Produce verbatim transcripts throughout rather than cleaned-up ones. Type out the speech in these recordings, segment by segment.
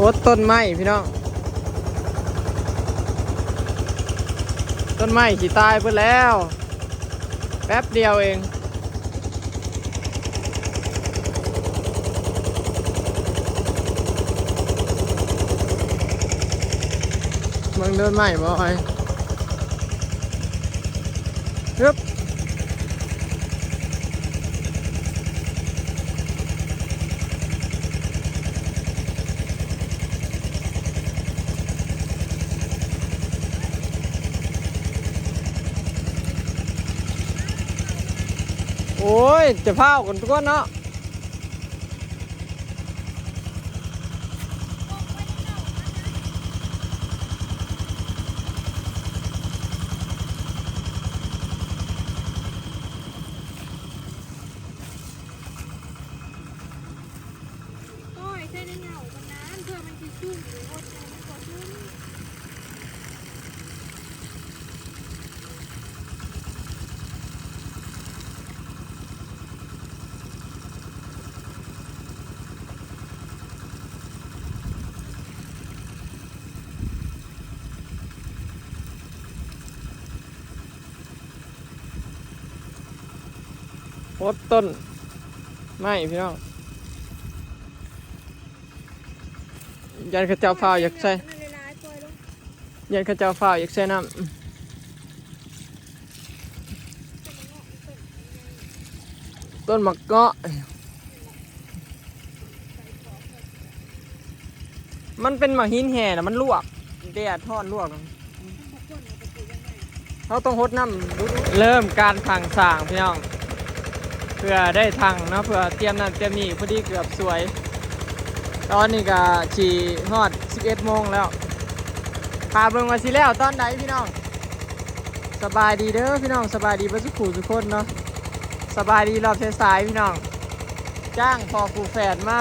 โอ้ ต้นไม้พี่น้อง ต้นไม้สิตายเบิดแล้ว แป๊บเดียวเอง เบิ่งต้นไม้บ่อ้อย ฮึบ โอ้ย จะพาวกันทุกคนเนาะ โอ้ย ใส่ในเหงามันนานเพื่อมันสิชุ่มหรือว่ามันก็ชุ่ม โพสต์ต้นไม้พี่น้อง ยันเขาเจ้าฟ้าวอยากใส่ ยันเขาเจ้าฟ้าวอยากใส่น้ำ ต้นหมากเงาะ มันเป็นหมากหินแห่นะ มันลวก แดดร้อนลวก เราต้องหดน้ำดูๆ เริ่มการถังสร้างพี่น้อง เพื่อได้ถังเนาะ เพื่อเตรียมนั่นเตรียมนี่ พอดีเกือบสวย ตอนนี้ก็สิฮอดสิบเอ็ดโมงแล้ว ถ้าเบิ่งว่าสิแล้วตอนใดพี่น้อง สบายดีเด้อพี่น้อง สบายดีเบิดสุขุสุคนเนาะ สบายดีรอบสายๆพี่น้อง จ้างพ่อครูแฝดมา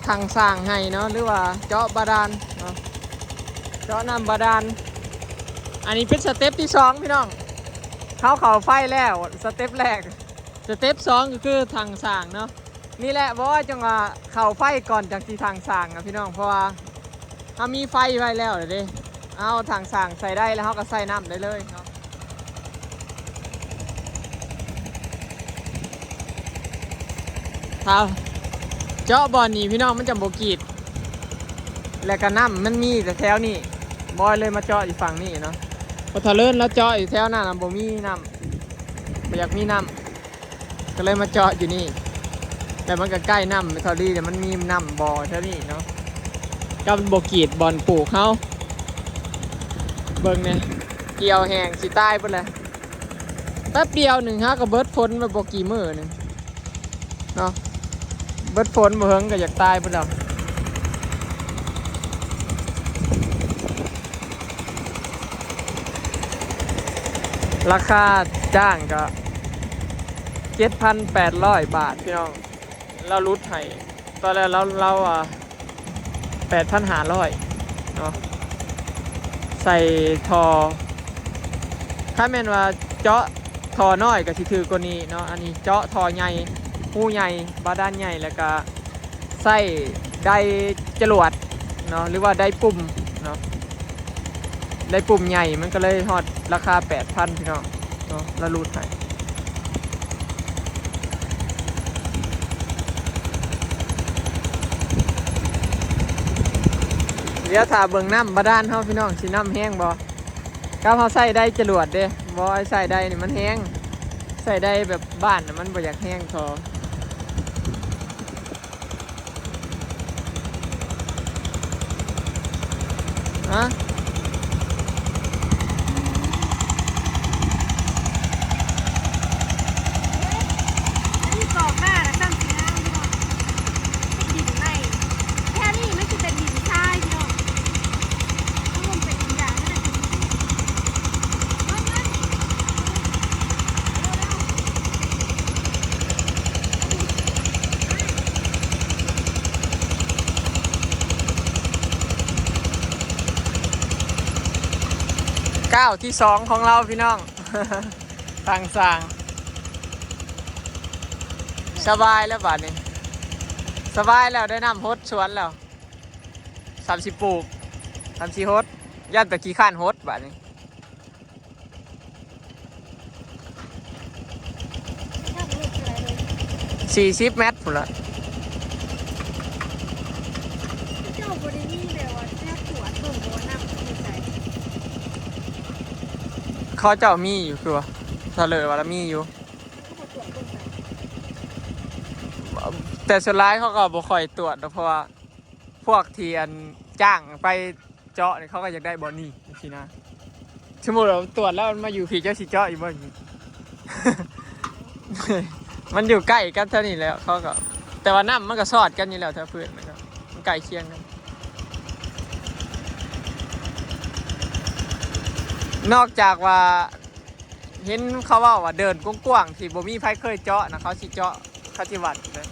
ถังสร้างให้เนาะ หรือว่าเจาะบาดาลเนาะ เจาะน้ำบาดาล อันนี้เป็นสเต็ปที่สองพี่น้อง เขาเข้าไฟแล้ว สเต็ปแรก สเต็ปสองก็คือถังสร้างเนาะ นี่แหละ บอกว่าจังว่าเข้าไฟก่อนจังสิถังสร้างอะพี่น้อง เพราะว่า เฮามีไฟไว้แล้วเด้ เอาถังสร้างใส่ได้แล้วเฮาก็ใส่น้ำได้เลยเนาะ ถ้าเจาะบ่อนนี้พี่น้องมันจะบ่กรีด และก็น้ำมันมีแต่แถวนี้ บอยเลยมาเจาะอยู่ฝั่งนี้เนาะ เพราะถ้าเลินแล้วเจาะอยู่แถวนั้นน่ะบ่มีน้ำ บ่อยากมีน้ำ ก็เลยมาเจาะอยู่นี่ แล้วมันก็ใกล้น้ำเท่าดี แต่มันมีน้ำบ่อเท่านี้เนาะ ก็บ่กรีดบ่อนปลูกเฮา เบิ่งเนี่ย เกี่ยวแห้งสิตายเบิดเลย แป๊บเดียวหนึ่งฮะก็เบิดฝนมาบ่กี่มื้อหนึ่งเนาะ เบิดฝนบ่เฮิงก็อยากตายเบิดแล้ว ราคาจ้างก็เจ็ดพันแปดร้อยบาทพี่น้อง เราลดให้ ตอนแรกเรา เราอ่ะ แปดพันห้าร้อยเนาะ ใส่ท่อ คันแม่นว่าเจาะท่อน้อยก็สิถือกว่านี้เนาะ อันนี้เจาะท่อใหญ่ รูใหญ่ บาดาลใหญ่ แล้วก็ใส่ไดจรวดเนาะ หรือว่าไดปุ่มเนาะ ไดปุ่มใหญ่ มันก็เลยฮอดราคาแปดพันพี่น้องเนาะ เราลดให้ เดี๋ยวถ้าเบิ่งน้ำบาดาลเฮาพี่น้อง สิน้ำแห้งบ่ กับเฮาใส่ไดจรวดเด้ บ่ ไอ้ใส่ไดนี่มันแห้ง ใส่ไดแบบบ้านน่ะมันบ่อยากแห้งท่อ ฮะ อันนี้กรอบมากนะ ซ้ำสีน้ำพี่น้อง เป็นดินใหม่ แค่นี้มันจะเป็นดินทรายพี่น้อง ถ้ามันเป็นดินยางนั่นน่ะ ก้าวที่สองของเราพี่น้อง ทางสร้าง สบายแล้วบาดนี้ สบายแล้ว ได้น้ำฮดสวนแล้ว ตามสิปลูก ตามสิหด ย่านแต่ขี้ข้านหดบาดนี้ สี่สิบเมตรพุ้นละ เจ้าบ่ได้มีแบบว่าแนวตรวจเบิ่งบ่ว่าน้ำมันอยู่ไส เขาเจ้ามีอยู่คือว่า เสลอว่าละมีอยู่ เขาบ่ตรวจเบิ่งไส แต่ส่วนหลายเขาก็บ่ค่อยตรวจดอก เพราะว่าพวกที่อันจ้างไปเจาะนี่เขาก็อยากได้บ่อนี่สินะ สมมุติว่าตรวจแล้วมันมาอยู่พี้ เจ้าสิเจาะอยู่บ่อนี่ มันอยู่ใกล้กันเท่านี้แล้ว เขาก็ แต่ว่าน้ำมันก็สอดกันอยู่แล้ว แถวพื้นมันก็ มันใกล้เคียงกัน นอกจากว่า เห็นเขาเว้าว่าเดินกว้างๆ ที่บ่มีไผเคยเจาะนะ เขาสิเจาะ เขาสิวัดเลย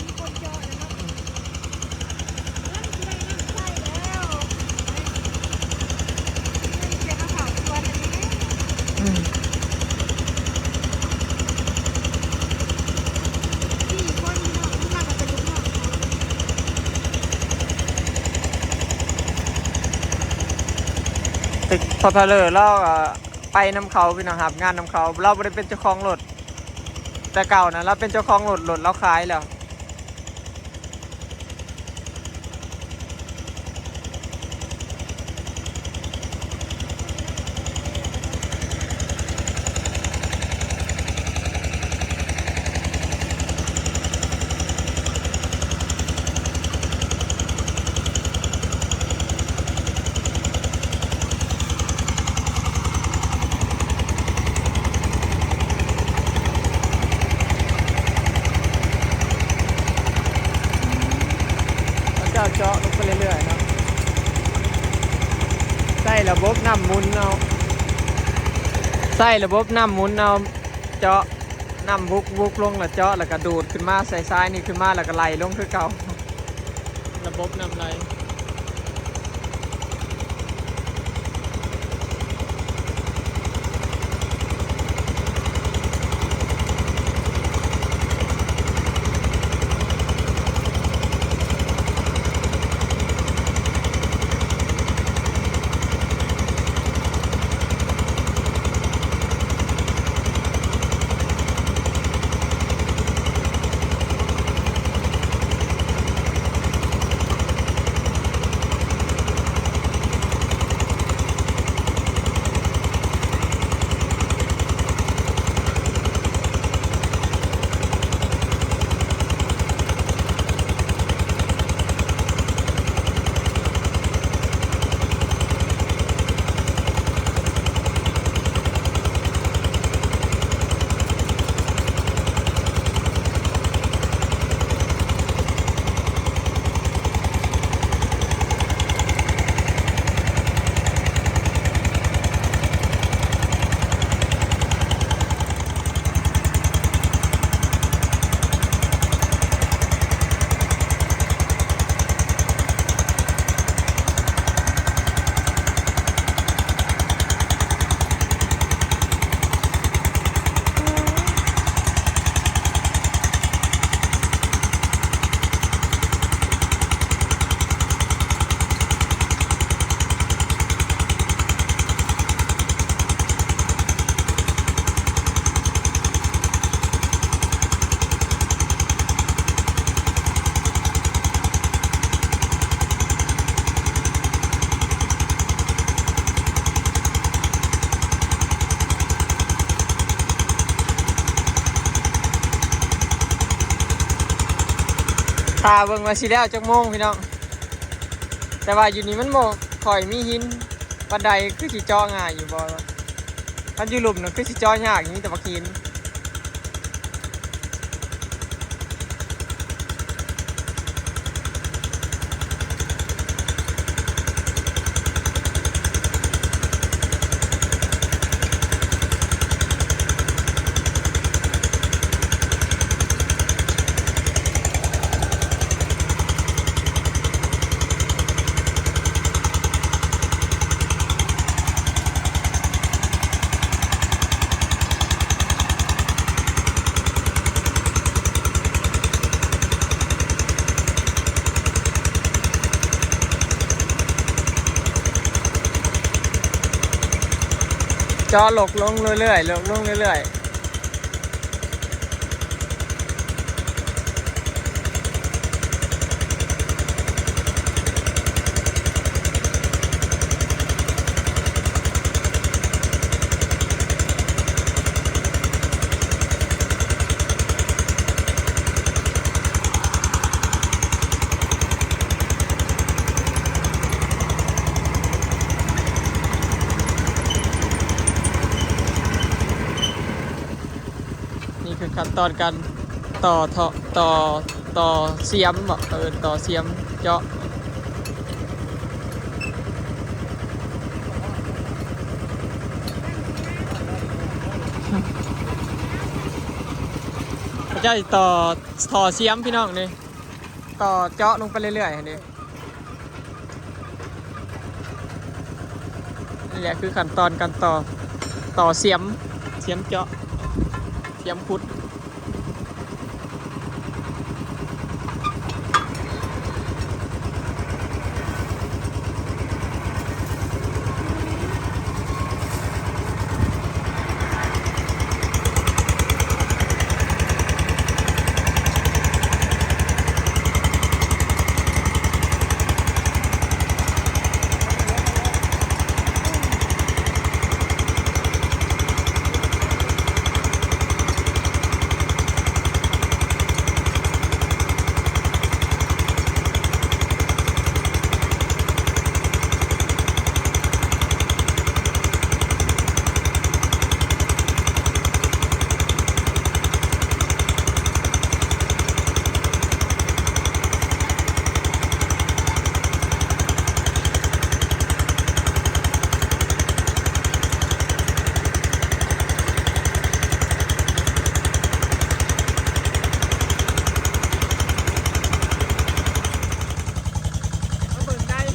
มีคนเจาะแล้วเนาะ เริ่มสิได้น้ำใส่แล้ว เริ่มสิได้มาเผาสวนแล้วนี่ อืม สี่คนพี่น้อง ลูกหลานก็เป็นลูกน้องเขา แต่พอเผลอเราก็ไปนำเขาพี่น้อง รับงานนำเขา เราบ่ได้เป็นเจ้าของรถ แต่เก่านะ เราเป็นเจ้าของรถ รถเราขายแล้ว เขาเจ้าเจาะลงไปเรื่อยๆ เนาะ ใส่ระบบน้ำหมุนเอา ใส่ระบบน้ำหมุนเอา เจาะน้ำบุกบุกลงแล้วเจาะ แล้วก็ดูดขึ้นมาใส่ทรายนี่ขึ้นมา แล้วก็ไหลลงคือเก่า ระบบน้ำไหล ถ้าเบิ่งว่าสิแล้วจักโมงพี่น้อง แต่ว่าอยู่นี่มันบ่ค่อยมีหินปานใด คือสิเจาะง่ายอยู่บ่ คันอยู่ลุ่มน่ะคือสิเจาะยาก มีแต่บักหิน เ เจาะหลกลงเรื่อยๆ หลกลงเรื่อยๆ นี่คือขั้นตอนการต่อท่อ ต่อ ต่อเสียมบ่ เออ ต่อเสียมเจาะ เขาเจ้าต่อท่อเสียมพี่น้องนี่ ต่อเจาะลงไปเรื่อยๆ นี่ นี่แหละคือขั้นตอนการต่อ ต่อเสียม เสียมเจาะ เสียมขุด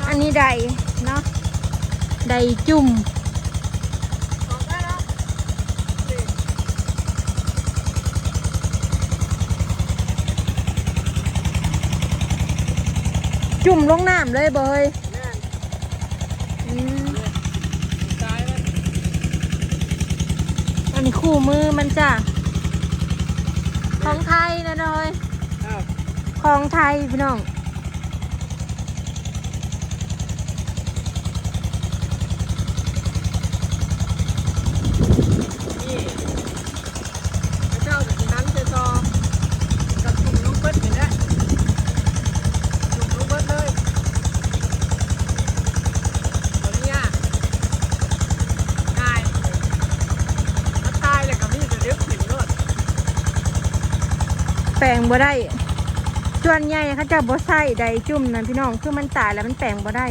อันนี้ไดเนาะ ไดจุ่ม จุ่มลงน้ำเลยบ่เฮ้ย อืม อันนี้คู่มือมันจ้ะ ของไทยนะน้อย ของไทยพี่น้อง นี่ พระเจ้าจะสิหันใส่ซอง กับจุ่มลงเบิดนี่แหละ จุ่มลงเบิดเลย บ่ได้ยาก ง่าย ถ้าตายแล้วก็มีแต่เด็กถิ่นโลด แปลงบ่ได้ ส่วนใหญ่เขาเจ้าบ่ใส่ไดจุ่มนะพี่น้อง คือมันตายแล้วมันแปลงบ่ได้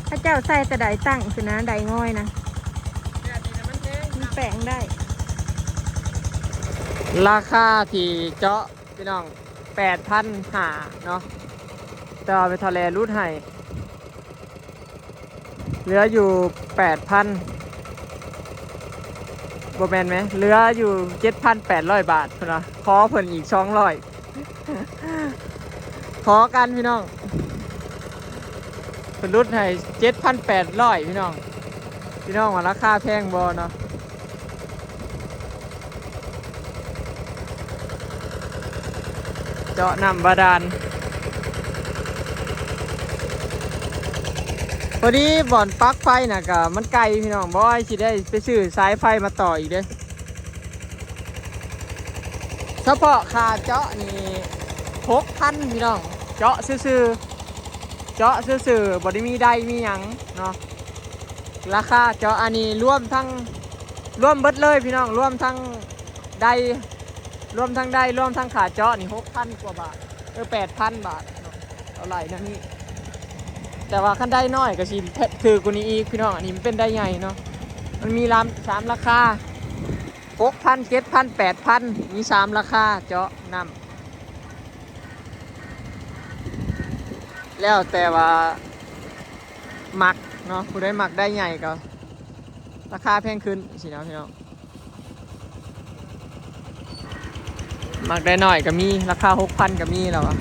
เขาเจ้าใส่แต่ไดตั้งสินะ ไดง่อยนะ แบบนี้นะมันแพง มันแปลงได้ ราคาที่เจาะพี่น้อง แปดพันห้าเนาะ แต่ว่าไปทะเลรูดให้ เหลืออยู่แปดพัน บ่แม่นไหม เหลืออยู่เจ็ดพันแปดร้อยบาทพุ้นนะ ขอเพิ่นอีกสองร้อย ขอกันพี่น้อง เพิ่นลดให้เจ็ดพันแปดร้อยพี่น้อง พี่น้องว่าราคาแพงบ่เนาะ เจาะน้ำบาดาล พอดีบ่อนปลั๊กไฟน่ะก็มันไกลพี่น้อง บ่สิได้ไปซื้อสายไฟมาต่ออีกเด้ เฉพาะค่าเจาะนี่หกพันพี่น้อง เจาะซื่อๆ เจาะซื่อๆ บ่ได้มีไดมีหยังเนาะ ราคาเจาะอันนี้รวมทั้ง รวมเบิดเลยพี่น้อง รวมทั้งได รวมทั้งได รวมทั้งค่าเจาะนี่หกพันกว่าบาท เออ แปดพันบาทเนาะ เท่าไหร่นะนี่ แต่ว่าคันไดน้อยก็สิถือกว่านี้อีกพี่น้อง อันนี้มันเป็นไดใหญ่เนาะ มันมีลาม สามราคา หกพัน เจ็ดพัน แปดพัน มีสามราคาเจาะน้ำ แล้วแต่ว่ามักเนาะ ผู้ใดมักไดใหญ่ก็ราคาแพงขึ้นสิเนาะพี่น้อง มักไดน้อยก็มี ราคาหกพันก็มีแล้วอะ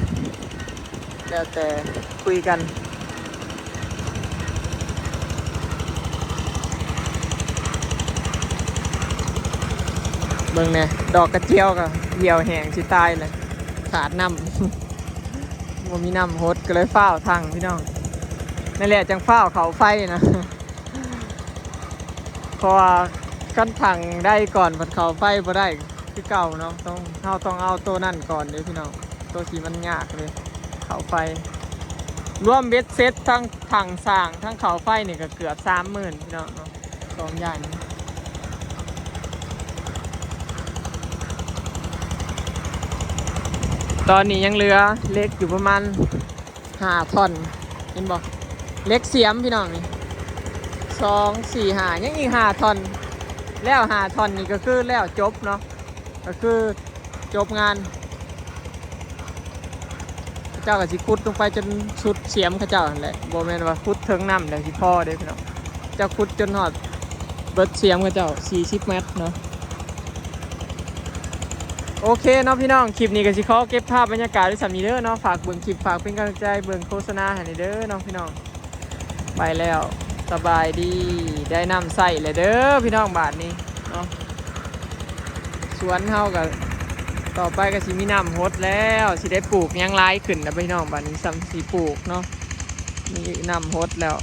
แล้วแต่คุยกัน เบิ่งแหน่ ดอกกระเจียวก็เหี่ยวแห้งสิตายเลย ขาดน้ำ บ่มีน้ำหดก็เลยฟ้าวทั้งพี่น้อง นั่นแหละจังฟ้าวเข้าไฟนะ เพราะว่าคันทั้งได้ก่อนพัดเข้าไฟบ่ได้คือเก่าเนาะ ต้อง เฮาต้องเอาตัวนั่นก่อนเด้อพี่น้อง ตัวที่มันยากเลย เข้าไฟ รวมเบ็ดเสร็จทั้งทั้งสร้างทั้งเข้าไฟนี่ก็เกือบสามหมื่นพี่น้องเนาะ สองอย่างนี้ ตอนนี้ยังเหลือเหล็กอยู่ประมาณห้าท่อน เห็นบ่ เหล็กเสียมพี่น้องนี่ สอง สี่ ห้า ยังอีกห้าท่อน แล้วห้าท่อนนี่ก็คือแล้วจบเนาะ ก็คือจบงาน เขาเจ้าก็สิขุดลงไปจนสุดเสียมเขาเจ้านั่นแหละ บ่แม่นว่าขุดเทิงน้ำแล้วสิพอเด้พี่น้อง เจ้าขุดจนฮอดเบิดเสียมเขาเจ้า สี่สิบเมตรเนาะ โอเคเนาะพี่น้อง คลิปนี้ก็สิขอเก็บภาพบรรยากาศไว้ส่ำนี้เด้อเนาะ ฝากเบิ่งคลิป ฝากเป็นกำลังใจ เบิ่งโฆษณาให้หน่อยเด้อเนาะพี่น้อง ไปแล้ว สบายดี ได้น้ำใส่แล้วเด้อพี่น้อง บาดนี้เนาะ สวนเฮาก็ ต่อไปก็สิมีน้ำหดแล้ว สิได้ปลูกหยังหลายขึ้นนะพี่น้อง บาดนี้ส่ำสิปลูกเนาะ มีน้ำหดแล้ว